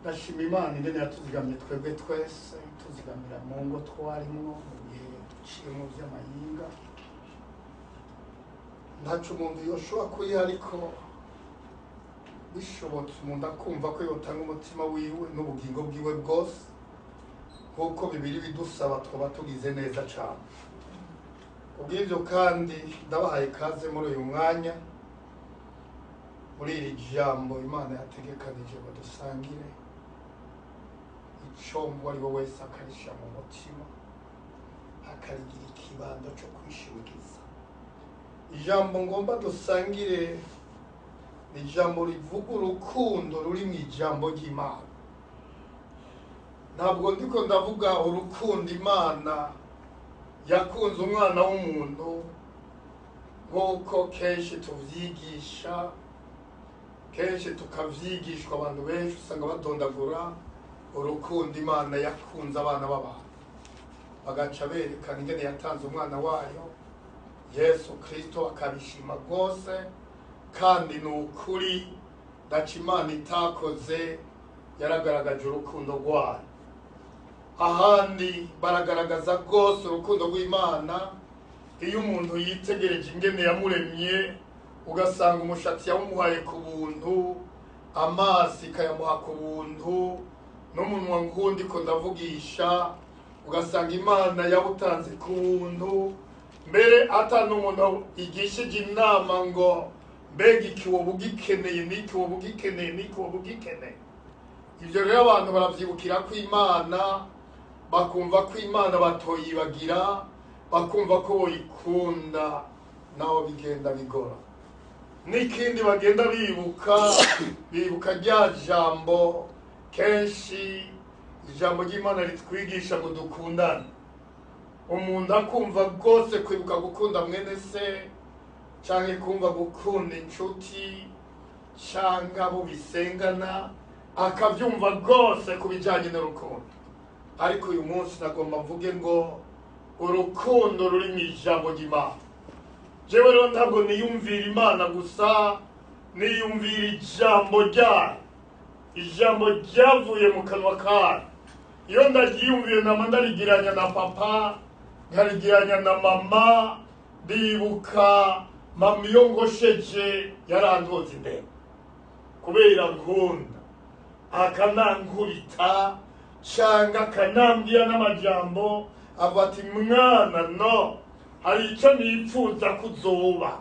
Ndashima Imana ingene yatuzigamye twebwe twese, tuzigamira mu ngo twarimwo mu bihe duciyemo vy'amayinga. Ntaco umuntu yoshobora kuyiha, ariko bishobotse umuntu akumva ko yotanga umutima wiwe n'ubugingo bwiwe bwose nk'uko bibiri bidusaba, twaba tugize neza cane. Kubw'ivyo kandi ndabahaye ikaze muri uyu mwanya, muri iri jambo Imana yategekanije ngo dusangire. Ico uwo ari we wese akarisha mu mutima, akarigira ikibando co kwishimikiza. Ijambo ngomba dusangire ni ijambo rivuga urukundo ruri mu ijambo ry'Imana. Ntabwo ndiko ndavuga urukundo Imana yakunze umwana w'umuntu nk'uko kenshi tuvyigisha, kenshi tukavyigishwa. Abantu benshi usanga badondagura urukundo Imana yakunze abana b'abantu, bagaca berekana ingene yatanze umwana wayo Yesu Kristo, akabishima rwose. Kandi ni ukuri, ndaca Imana itakoze, yaragaragaje urukundo rwayo. Ahandi baragaragaza rwose urukundo rw'Imana iyo umuntu yitegereje ingene yamuremye, ugasanga umushatsi yawumuhaye ku buntu, amaso ikayamuha ku buntu, n'umunwa ngundi ko ndavugisha, ugasanga Imana yawutanze ku buntu. Mbere ata n'umuntu igishije inama ngo mbega iki woba ugikeneye, n'iki woba ugikeneye, n'iki woba ugikeneye. Ibyo rero abantu baravyibukira ko Imana, bakumva ko Imana batoyibagira, bakumva ko boyikunda naho bigenda bigora. N'ikindi bagenda bibuka, bibuka rya jambo kenshi, ijambo ry'Imana ritwigisha ngo dukundane. Umuntu akumva rwose kwibuka gukunda mwene se, canke kumva gukunda inshuti canke abo bisengana, akavyumva rwose ku bijanye n'urukundo. Ariko uyu munsi nagomba mvuge ngo urukundo ruri mu ijambo ry'Imana. Jewe rero ntabwo niyumvira Imana gusa, niyumvira ijambo ryayo, ijambo ryavuye mu kanwa kayo. Iyo ndaryiyumviye, nama ndarigiranya na papa, nkarigiranya na mama. Ndibuka mama iyo ngosheje yarantoza imbere kubera nkunda, akanankubita canga akanambwira n'amajambo, avuga ati: "Mwana, no hari icyo nipfuza kuzoba,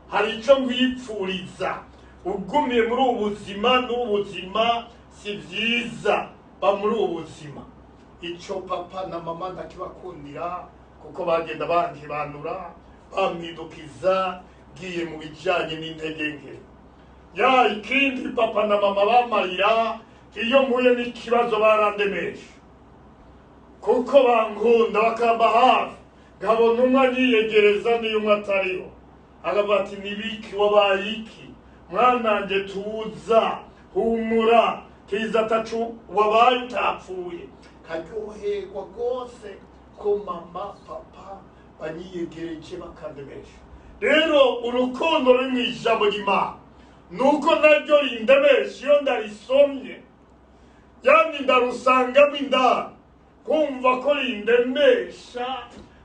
hari icyo nkwipfuriza. Ugumiye muri ubu buzima, n'ubu buzima si byiza, ba muri ubu buzima." Icyo papa na mama ndakibakundira, kuko bagenda bankibanura, bamwidukiza ngiye mu bijyanye n'intege nke. Ya ikindi papa na mama bamarira, iyo mpuye n'ikibazo barandemesha, kuko bankunda, bakamba hafi. Nkabona umwe anyiyegereza n'iyo umwe atariho, akavuga ati: "Nibiki? Wabaye iki mwananjye? Tuza, humura, kiza atacu wabaye, utapfuye." Karyoherwa rwose ko mama, papa banyiyegereje, bakandemesha. Rero urukundo ruri mu ijambo ry'Imana nuko naryo rindemesha iyo ndarisomye, yani ndarusangamo indani, kumva ko rindemesha.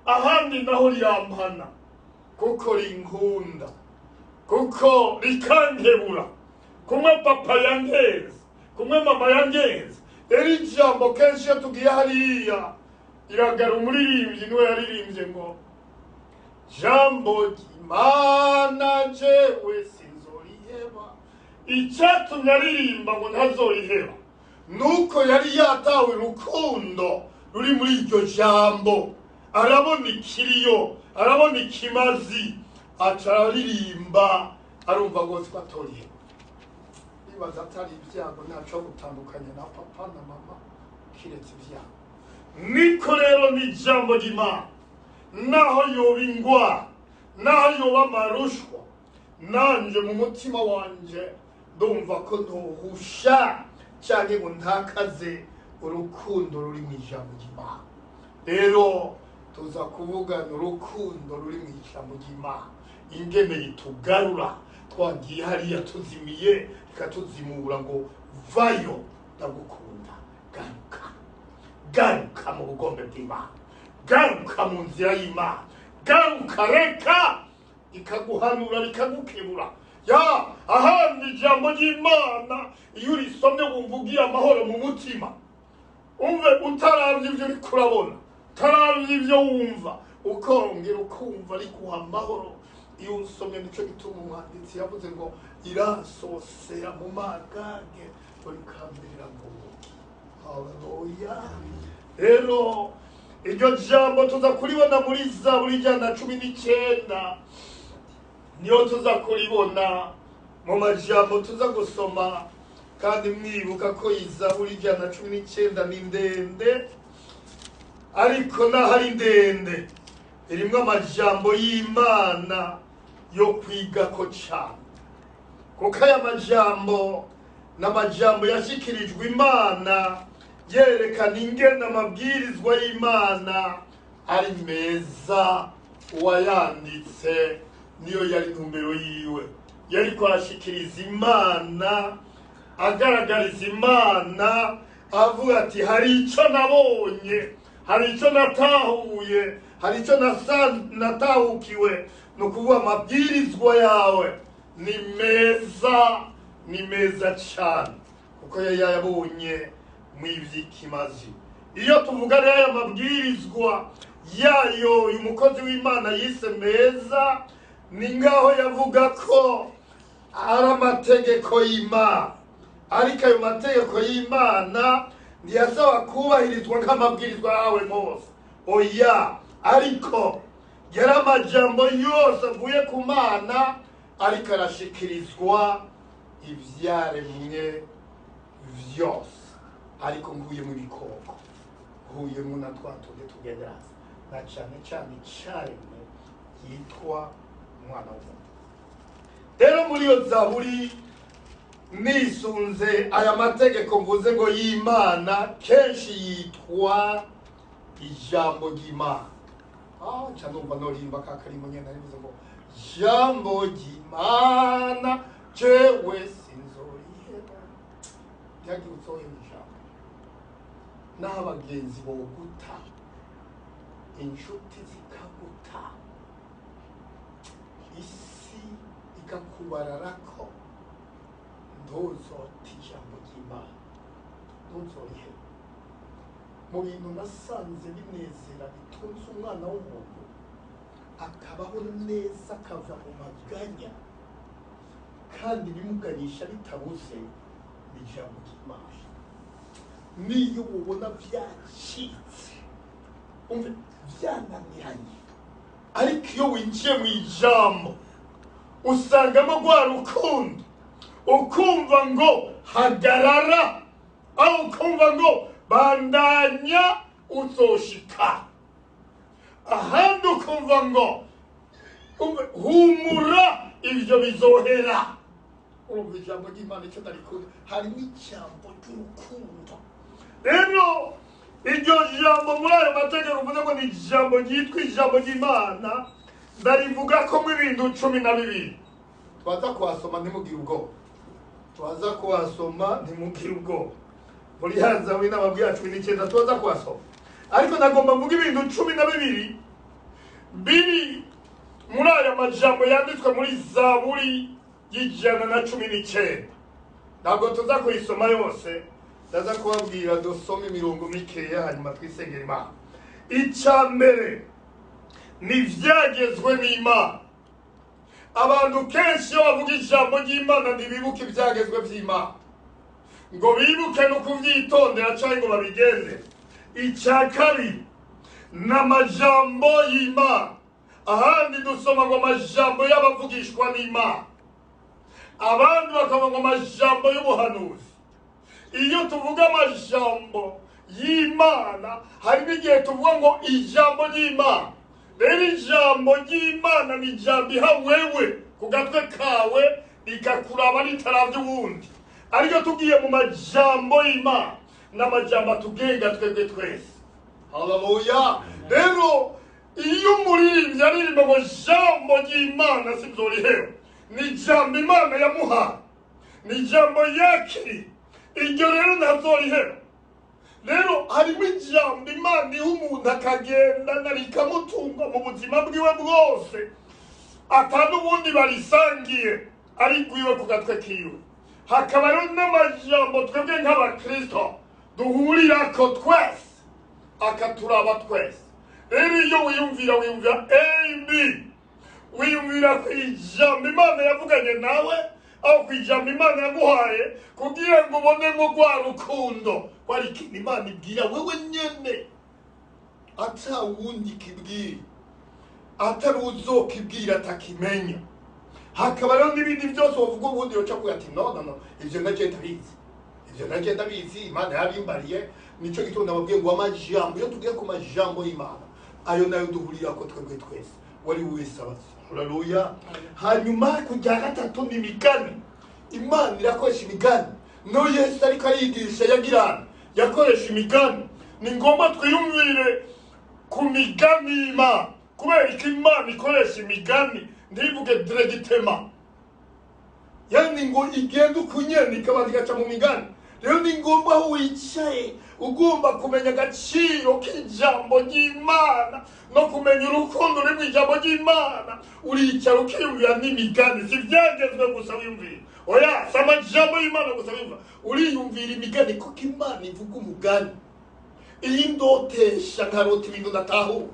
Ahandi naho rirampana kuko rinkunda, kuko rikankebura kumwe papa yangenza, kumwe mama yangenza. Rero ijambo kenshi iyo tugiye hariya iragara, umuririmbyi niwe yaririmbye ngo: "Jambo ry'Imana jewe sinzoriheba." Icyatumye aririmba ngo ntazoriheba nuko yari yatawe urukundo ruri muri iryo jambo, arabona ikiriyo, arabona ikimazi, aca araririmba, arumva rwose ko atoriheba. Nibaza atari ibyago, ntaco gutandukanya na papa na mama kiretse ibyago. Niko rero n'ijambo ry'Imana, naho yoba ingwara, naho yoba amarushwa, nanje mu mutima wanje ndumva ko ntohusha cyangwa ngo ntakaze urukundo ruri mu ijambo ry'Imana. Rero tuza kuvugana urukundo ruri mu ijambo ry'Imana, ingene ritugarura twagiye hariya tuzimiye, rikatuzimura ngo vayo. Ndagukunda, garuka, garuka mu bugombe bw'Imana, garuka mu nzira y'Imana, garuka, reka ikaguhanura, rikagukebura. Ya ahandi ijambo ry'Imana iyo urisomye wumva ugira amahoro mu mutima, umve utaravye ivyo uriko urabona, utaravye ivyo wumva, ukongera ukumva riguha amahoro. Iyo usomye, nico gituma umwanditsi yavuze ngo iransosera mu magage, rikambirira mu buki. Haleluya! Rero iryo jambo tuza kuribona muri Zaburi 119, niyo tuza kuribona mu majambo tuza gusoma. Kandi mwibuka ko Zaburi 119 ni ndende, ariko naho ari ndende irimwo amajambo y'Imana yo kwigako cane, kuko aya majambo ni amajambo yashikirijwe Imana yerekana ingene amabwirizwa y'Imana ari meza. Uwayanditse niyo yari intumbero yiwe, yariko arashikiriza Imana, agaragariza Imana, avuga ati hari ico nabonye, hari ico natahuye, hari ico natahukiwe, ni ukuvuga amabwirizwa yawe ni meza, ni meza cane, kuko yari yayabonye mu ivy'ikimazi. Iyo tuvuga rero aya mabwirizwa yayo uyu mukozi w'Imana yise meza, ni ngaho yavuga ko ari amategeko y'Imana, ariko ayo mategeko y'Imana ntiyasaba kubahirizwa nk'amabwirizwa yawe Mose, oya, ariko yari amajambo yose avuye ku Mana ariko arashikirizwa ivyaremwe vyose, ariko nkuyemo ibikoko, nkuyemo na twa tundi tugendera hasi, na cane cane icaremwe yitwa umwana w'umuntu. Rero muri iyo Zaburi, nisunze aya mategeko mvuze ngo y'Imana, kenshi yitwa ijambo ry'Imana. Nca numva norimba ka karimo nyene narivuze ngo jambo ry'Imana jewe sinzoriheba. Ntihagire uzoheba ijambo, naho abagenzi boguta, inshuti zikaguta, isi ikakubararako, ntuzota ijambo ry'Imana, ntuzoriheba. Mu bintu nasanze binezera bitunze umwana w'umuntu akabaho neza, akava mu maganya, kandi bimuganisha bitabuze, ni ijambo ry'Imana. Niyo ubona vyacitse, umve vyananiranye, ariko iyo winjiye mu ijambo usangamo rwa rukundo, ukumva ngo hagarara, aho ukumva ngo bandanya uzoshika, ahandi ukumva ngo humura ivyo bizohera. Urumva ijambo ry'Imana icyo ndarikunda, harimo ijambo ry'urukundo. Rero iryo jambo muri ayo mategeko uvuze ngo ni ijambo ryitwa ijambo ry'Imana, ndarivuga ko mu ibintu 12 twaza kuhasoma, ntimugire ubwoba, twaza kuhasoma, ntimugire ubwoba. Muri ya Zaburi n'amabwiriza 19 tuza kuhasoma, ariko nagomba mvuga ibintu 12 biri muri aya majambo yanditswe muri Zaburi y'119. Ntabwo tuza kuyisoma yose, ndaza kubabwira dusome imirongo mikeya, hanyuma twisengera Imana. Icya mbere ni ivyagezwe n'Imana. Abantu kenshi iyo bavuga ijambo ry'Imana ntibibuka ivyagezwe vy'Imana, ngo bibuke no kuvyitondera cyangwa ngo babigenze. Icya kabiri ni amajambo y'Imana. Ahandi dusoma ngo amajambo y'abavugishwa n'Imana, abandi bakavuga ngo amajambo y'ubuhanuzi. Iyo tuvuga amajambo y'Imana, hari n'igihe tuvuga ngo ijambo ry'Imana. Rero ijambo ry'Imana ni ijambo iha wewe ku gatwe kawe, rikakuraba ritaravye uwundi. Ariko tugiye mu majambo y'Imana, n'amajambo atugenga twebwe twese. Haleluya! Rero iyo umuririmbyi aririmba ngo jambo ry'Imana sinzoriheba, ni ijambo Imana yamuhaye, ni ijambo yakiriye. Iryo rero ntazorihera. Rero harimo ijambo Imana iha umuntu akagendana rikamutunga mu buzima bwiwe bwose, ata n'ubundi barisangiye, ari rwiwe ku gatwe kiwe. Hakaba rero n'amajambo twebwe nk'abakristo duhurirako twese, akaturaba twese. Rero iyo wiyumvira, wiyumvira A B, wiyumvira ku ijambo Imana yavuganye nawe, aho ku ijambo Imana yaguhaye kugira ngo ubonemo rwa rukundo. Kwari ikintu Imana ibwira wewe nyene, ata wundi kibwira, atari uzokibwira atakimenya. Hakaba rero n'ibindi byose wovuga, ubundi yoca kuvuga ati: "No, no, no, ivyo naje ndabizi, ivyo naje ndabizi, Imana yabimbariye." Nico gituma nababwiye ngo amajambo, iyo tugiye ku majambo y'Imana, ayo nayo duhurirako twebwe twese, wari wese abaza. Haleluya. Hanyuma ku rya gatatu ni imigani. Imana irakoresha imigani. No Yesu ariko arigisha yagirana yakoresha imigani. Ni ngombwa twiyumvire ku migani y'Imana. Kubera ko Imana ikoresha imigani, ntivuge directement, yani ngo igende uko nyene, ikabanza igaca mu migani. Rero ni ngombwa, aho wicaye ugomba kumenya agaciro k'ijambo ry'Imana no kumenya urukundo ruri mu ijambo ry'Imana, uricara ukiyumvira n'imigani. Si ibyagezwe gusa wiyumvira, oya, si amajambo y'Imana gusa wiyumvira, uriyumvira imigani, kuko Imana ivuga umugani. Iyo indotesha nkarota ibintu ndatahura,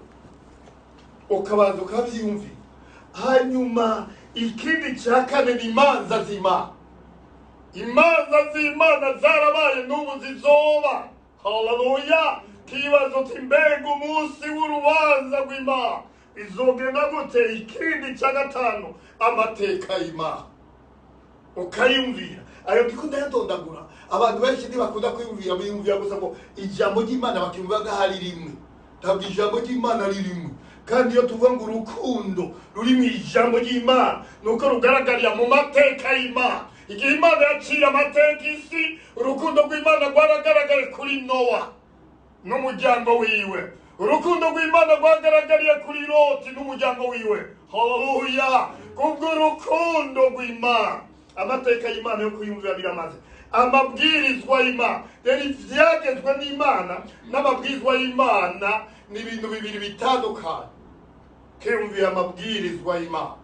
ukabanza ukabyiyumvira. Hanyuma ikindi cya kane ni imanza z'Imana. Imanza z'Imana zarabaye, n'ubu zizoba. Haleluya. Kibazo uti: "Mbega umunsi w'urubanza rw'Imana bizogenda gute?" Ikindi cya gatanu, amateka y'Imana, ukayumvira. Ayo ndiko ndayadondagura, abantu benshi ntibakunda kwiyumvira, biyumvira gusa ngo ijambo ry'Imana, bakiyumvira nk'aho ari rimwe. Ntabwo ijambo ry'Imana ari rimwe. Kandi iyo tuvuga ngo urukundo ruri mu ijambo ry'Imana, ni uko rugaragarira mu mateka y'Imana. Igihe Imana yaciye amateka isi, urukundo rw'Imana rwaragaragaye kuri Nowa n'umuryango wiwe. Urukundo rw'Imana rwagaragariye kuri Loti n'umuryango wiwe. Haleluya. Kubw'urukundo rw'Imana, amateka y'Imana yo kuyumvira biramaze. Amabwirizwa y'Imana rero, ivyagezwe n'Imana n'amabwirizwa y'Imana ni ibintu bibiri bitandukanye. Kiyumvira amabwirizwa y'Imana,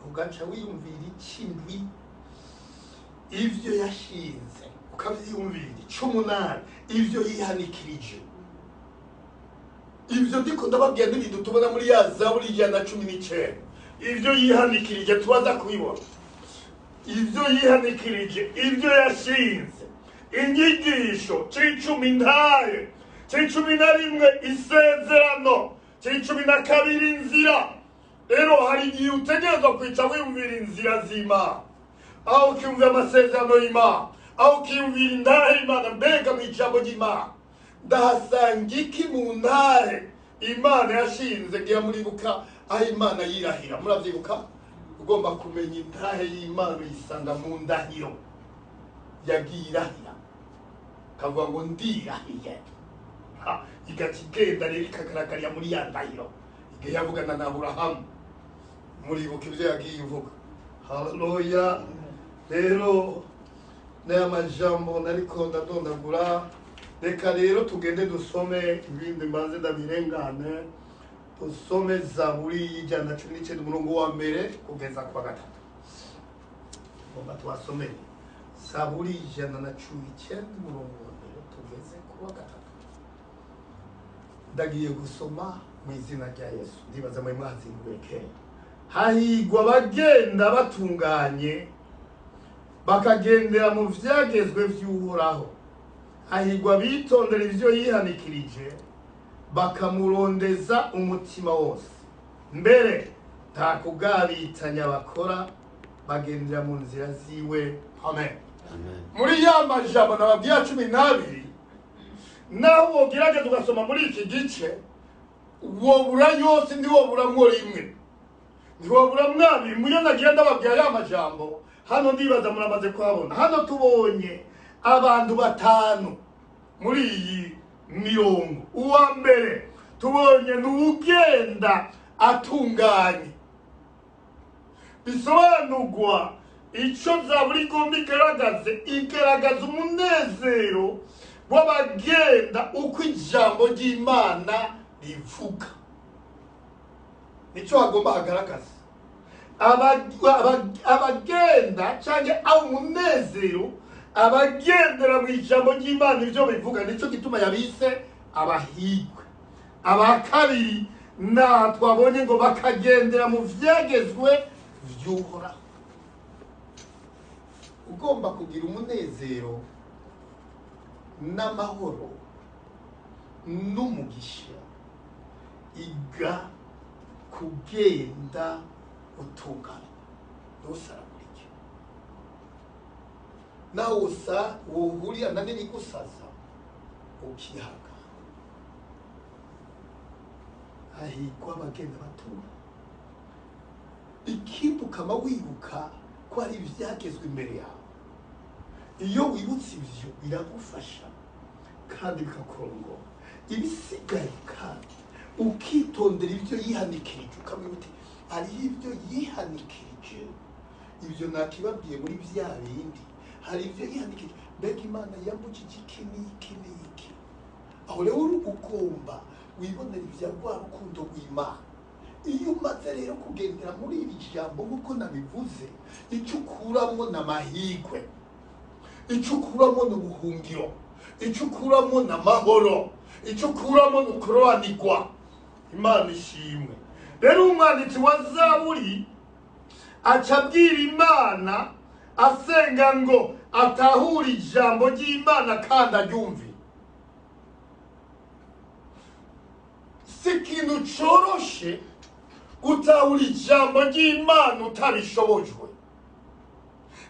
ugaca wiyumvira ikindwi, ivyo yashinze, ukavyiyumvira. Icumunani, ivyo yihanikirije. Ivyo ndiko ndababwira n'ibintu tubona muri ya Zaburi 119. Ivyo yihanikirije tubaza kubibona, ivyo yihanikirije, ivyo yashinze, inyigisho. 10, ntaye. 11, isezerano. 12, inzira. Rero hari igihe utegerezwa kwica wiyumvira inzira z'Imana, aho ukiyumvira amasezerano y'Imana, aho ukiyumvira intahe y'Imana. Mbega mu ijambo ry'Imana ndahasanga iki mu ntahe Imana yashinze? Ngira muribuka aho Imana yirahira, muravyibuka? Ugomba kumenya intahe y'Imana, uyisanga mu ndahiro yagiye irahira, kavuga ngo ndirahiye. Ha, igaca igenda rero ikagaragarira muri ya ndahiro. Igihe yavugana na Aburahamu, muribuka ibyo yagiye ivuga. Haleluya. Rero n'aya majambo nariko ndadondagura. Reka rero tugende dusome ibindi, mbanze ndabirengane. Dusome Zaburi y'119, umurongo wa mbere kugeza ku wa gatatu. Ngomba tubasomere Zaburi 119, umurongo wa mbere tugeze ku wa gatatu. Ndagiye gusoma mu izina rya Yesu. Ndibaza muri mwazinguye kera. Hahigwa abagenda batunganye, bakagendera mu vyagezwe vy'Uhoraho. Hahigwa bitondera ivyo yihanikirije, bakamurondeza umutima wose. Mbere nta kugabitanya bakora, bagendera mu nzira ziwe. Amen. Amen. Muri ya majambo nababwiye 12, naho wogerageza ugasoma muri iki gice, wobura yose, ntiwoburamwo rimwe, ntiwoburamwo abiri. Muyo nagiye ndababwira ya majambo hano, ndibaza muramaze kuhabona. Hano tubonye abantu batanu muri iyi mirongo. Uwa mbere tubonye ni uwugenda atunganye, bisobanurwa Icyo zaburi igomba igaragaze, igaragaza umunezero w'abagenda uko ijambo ry'Imana rivuga. Nicyo hagomba hagaragaza abagenda cyangwa aho umunezero abagendera mu ijambo ry'Imana ibyo bivuga. Nicyo gituma yabise abahigwe. Aba kabiri na twabonye ngo bakagendera mu vyagezwe vy'Uhoraho. Ugomba kugira umunezero n'amahoro n'umugisha, iga kugenda utungana, ntusaragurike. Naho usa wohurira na n'ibigusaza ukihaga. Hahigwa abagenda batura. Ikindi ukama wibuka ko hari ivyagezwe imbere yawe. Iyo wibutse ivyo biragufasha kandi bikakurongora. Ibisigaye kandi ukitondera ibyo yihanikirije, ukamenya uti hariho ibyo yihanikirije, ibyo nakibabwiye muri vya bindi, hari ibyo yihanikirije, mbega Imana yambukije iki n'iki n'iki. Aho rero ugomba wibonera ibya rwa rukundo rw'Imana. Iyo umaze rero kugendera muri iri jambo nk'uko nabivuze, icyo ukuramwo ni amahirwe, icyo ukuramwo ni ubuhungiro, icyo ukuramwo ni amahoro, icyo ukuramwo ni ukurobanirwa. Imana ishimwe. Rero umwanditsi wa zaburi aca abwira Imana asenga ngo atahure ijambo ry'Imana kandi aryumve. Si ikintu coroshe gutahura ijambo ry'Imana utabishobojwe,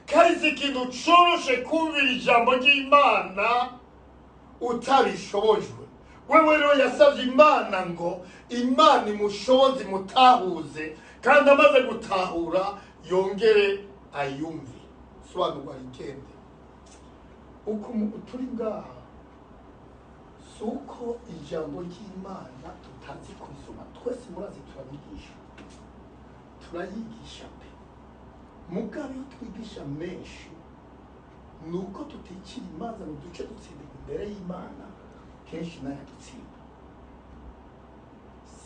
kandi si ikintu coroshe kumvira ijambo ry'Imana utabishobojwe. Wewe rero yasabye Imana ngo Imana imushoboze imutahuze, kandi amaze gutahura yongere ayumve. Sobanurwa rigende uko turi ngaha, si uko ijambo ry'Imana tutazi kurisoma. Twese murazi turabigisha, turayigisha pe. Mugabo iyo twigisha menshi ni uko tutikira imanza ngo duce dutsindirwa imbere y'Imana, kenshi nayo adutsinda.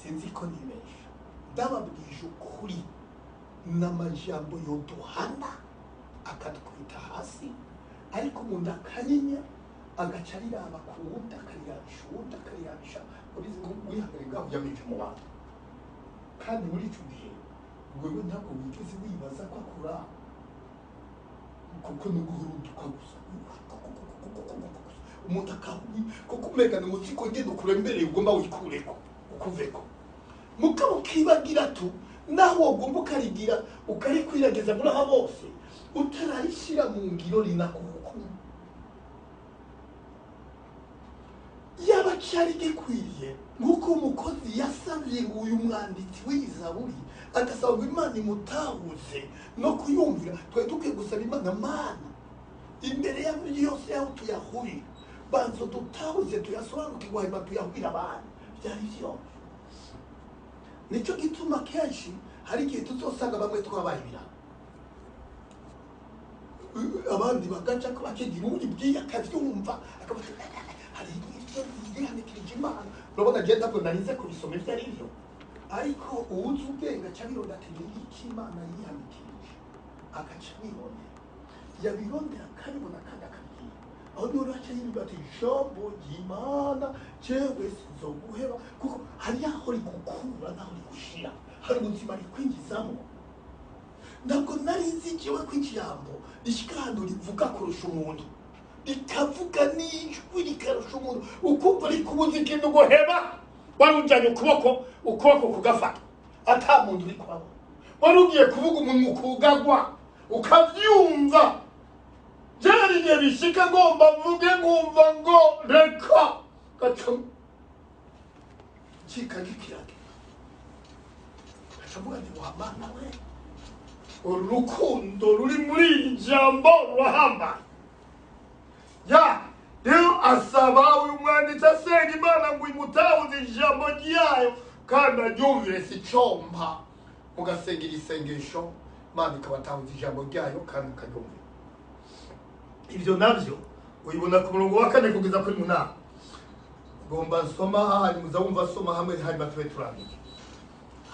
Sinzi ko nibesha, ndababwije ukuri, n'amajambo yoduhana akadukubita hasi, ariko umuntu akanyinya agaca ariraba ku wundi, akarirabisha uwundi, akarirabisha urizi ko wihagarariye ngaho yamije mu bantu. Kandi muri ico gihe wewe ntabwo wigeze wibaza ko akura, kuko ni uguhuruduka gusa umuntu akahubi, kuko umenga ni umutsiko ngenda ukurembereye ugomba wikureko ukuveko. Mugabo ukibagira tu naho wogomba ukarigira ukarikwiragiza muri aba bose, utararishira mu ngiro rinakuhukumu. Yaba cyari gikwiriye nk'uko umukozi yasabye ngo uyu mwanditsi w'iyi zaburi agasaba ngo Imana imutahuze no kuyumvira, twari dukwiye gusaba Imana, Mana imbere ya yose yaho tuyahurira, banza dutahuze tuyasobanukirwe, hanyuma tuyahurire abantu. Byari byo. Nicyo gituma kenshi hari igihe tuzosanga bamwe twabaye ibirara, abandi bagaca ko bakigira ubibwiye akabyumva akavuga hari ibyo yihanikirije Imana. Urabona je ntabwo narinze kubisoma ibyo ari byo, ariko uwuzi ubwenge aca abironda ati ni iki Imana yihanikirije, agaca abirondera, yabirondera akabibona kandi akabwira. Aho niho aca yirirwa ati ijambo ry'Imana jewe sinzoguheba, kuko hari aho rigukura n'aho rigushira, hari ubuzima rikwinjizamo. Ntabwo nari nzi jewe ko ijambo rishika ahantu rivuga kurusha umuntu, rikavuga n'ijwi rikarusha umuntu, ukumva rikubuza ikintu guheba, wari ujanye ukuboko kugafata ata muntu uri kubabona, wari ugiye kuvuga umunwa ukugagwa ukavyumva. Byari igihe bishika ngomba mvuge nkumva ngo reka gaca ncika nk'ikiragi, gaca mvuga nti wa Mana we, urukundo ruri muri iri jambo rurahambaye. Ya rero asaba uyu mwanditsi asenga Imana ngo imutahuze ijambo ryayo kandi aryumvire. Si compa mugasenga iri sengesho, Imana ikabatahuza ijambo ryayo kandi mukaryumvira. Ibyo nabyo uyibona ku murongo wa 4 kugeza kuri 8. Ngomba nsoma hanyuma uza wumva soma hamwe, hanyuma tube turangije.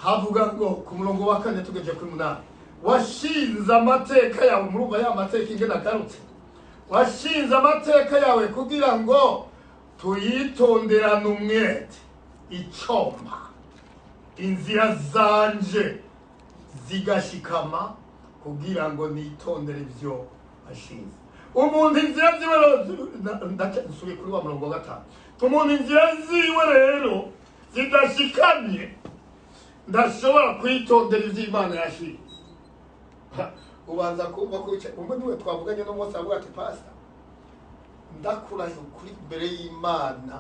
Havuga ngo ku murongo wa 4 tugeje kuri 8, washinze amateka yawe. Murumva ya mateka ingene agarutse. Washinze amateka yawe kugira ngo tuyitonderane umwete. Icoma inzira zanje zigashikama kugira ngo nitondere ivyo ashinze. Umuntu inzira ziwe, nsubiye kuri wa murongo wa 5, umuntu inzira ziwe rero zidashikamye ndashobora kwitondera ivyo Imana yashinze. Ubanza kumva ko umwe niwe twavuganye no munsi avuga ati pastor, ndakurahiye ukuri imbere y'Imana,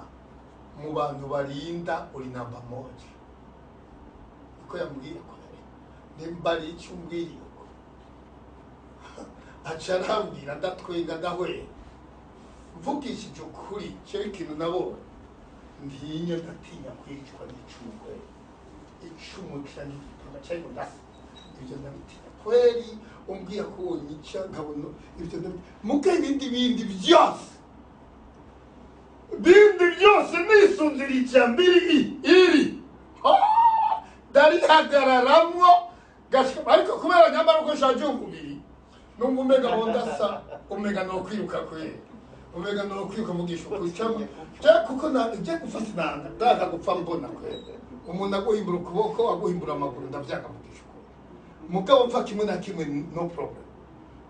mu bantu barinda uri namba moja. Niko yambwiye ko nimba ari icyo umbwiriye uko aca arambwira, ndatwenga ndahwera. Mvugishije ukuri, cyo ikintu nabonye ntinya, ndatinya kwicwa n'icumu kweli. Icumu cyangwa igipanga cyangwa ndasa, ibyo ndabitinya kweli. Umbwiye ko wonyica nkabona ibyo ndabitinya. Muga ibindi bindi byose, bindi byose nisunzira ijambo iri ndarihagararamo gashika. Ariko kubera nyamara uko nshaje umubiri numva umenga aho ndasa, umenga no kwiruka kweli, umenga no kwiruka mugisha ukuri cyangwa kuko nje gufata inanga ndaka gupfa mbona kweli. Umuntu aguhimbura ukuboko, aguhimbura amaguru, ndavyanga mugisha ukuri. Mugabo mfa kimwe na kimwe no problem.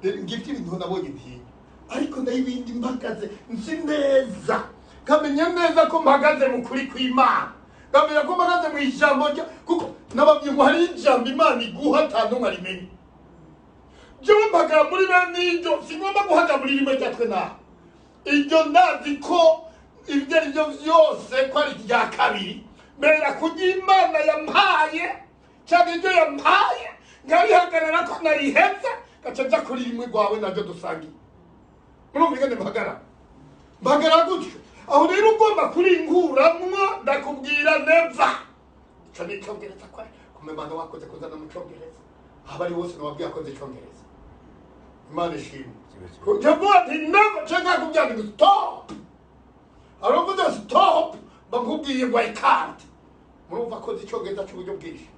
Rero ngivyo ibintu nabonye ntinya, ariko nayo ibindi mpagaze nzi neza, nkamenya neza ko mpagaze mu kuri kw'Imana, nkamenya ko mpagaze mu ijambo rya, kuko nababwiye ngo hari ijambo Imana iguha ata n'umwe arimenya. Jewe mpagara muri bene iryo, singomba guhaga muri rimwe rya twe nawe. Iryo ndazi ko ibyo ari byo byose ko ari irya kabiri, mbera kurya Imana yampaye cyangwa iryo yampaye nkarihagarara ko nariheza, gaca nja kuri rimwe rwawe naryo dusangiye. Murumva ingene mpagara? Mpagara gutyo. Aho rero ugomba kurinkuramwo, ndakubwira neva. Ico ni icongereza kweli. Kumbe Imana wakoze kuzana mu congereza, abari bose nababwiye akoze icongereza. Imana ishimwe. Ndavuga nti never, cyangwa kubwira ngo stop. Aravuze stop, bakubwiye ngo I can't. Murumva akoze icongereza cy'uburyo bwinshi.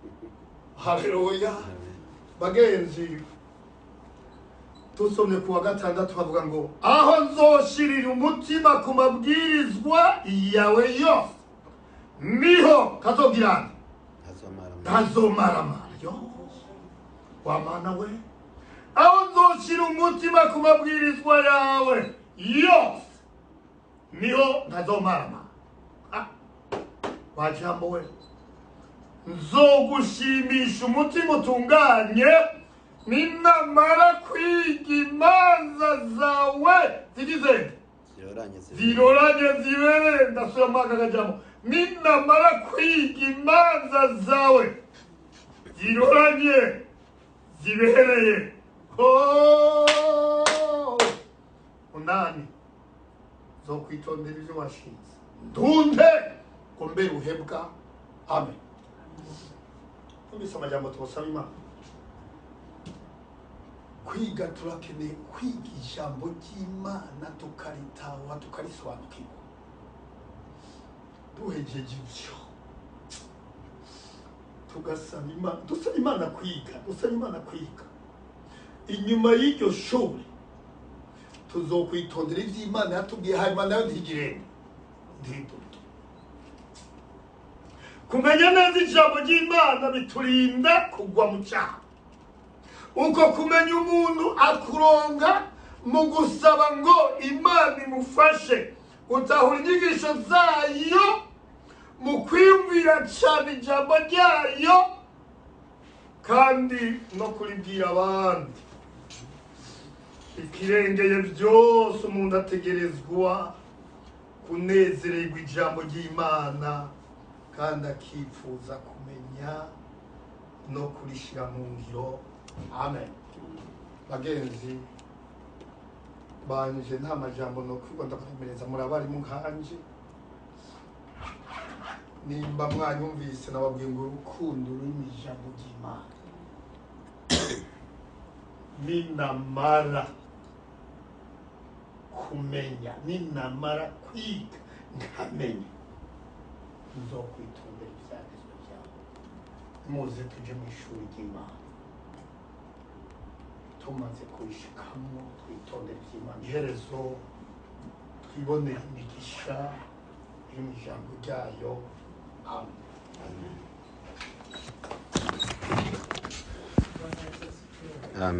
Haleluya. Bagenzi, tusomye ku wa 6 bavuga ngo aho nzoshirira umutima ku mabwirizwa yawe yose niho kazogirana ntazomaramara. Yo wa Mana we, aho nzoshira umutima ku mabwirizwa yawe yose niho ntazomaramara. Wa jambo we, nzogushimisha umutima utunganye ninamara kwiga imanza zawe zigize ziroranye zibereye. Ndasubira muri aka kajambo, ninamara kwiga imanza zawe ziroranye zibereye. 8, nzokwitondera ibyo washinze, ndunde ngo mbe ruhebwa. Amen. Numvise amajambo tubasaba Imana. Kwiga, turakeneye kwiga ijambo ry'Imana tukaritaha tukarisobanukirwa. Duhejeje ivyo tugasaba Imana, dusaba Imana kwiga, dusaba Imana kwiga. Inyuma y'iryo shuri tuzokwitondera ivyo Imana yatubwiye, hanyuma nayo ntigirende ntiduto. Kumenya neza ijambo ry'Imana biturinda kugwa mu cyaha. Uko kumenya umuntu akuronga mu gusaba ngo Imana imufashe gutahura inyigisho zayo, mu kwiyumvira cyane ijambo ryayo kandi no kuribwira abandi. Ikirengeye byose, umuntu ategerezwa kunezererwa ijambo ry'Imana kandi akifuza kumenya no kurishira mu ngiro. Amen. Bagenzi banje, nta majambo no kwigwa ndabaremereza, muri abarimu nkanje. Nimba mwanyumvise nababwiye ngo urukundo ruri mu ijambo ry'Imana. Ninamara kumenya, ninamara kwiga nkamenya, nzokwitondera ibyagezwe byawe. Muze tuje mu ishuri ry'Imana, tumaze kurishikamo twitondera iby'Imana, iherezo twibonere imigisha iri mu ijambo ryayo. Amen. Amen.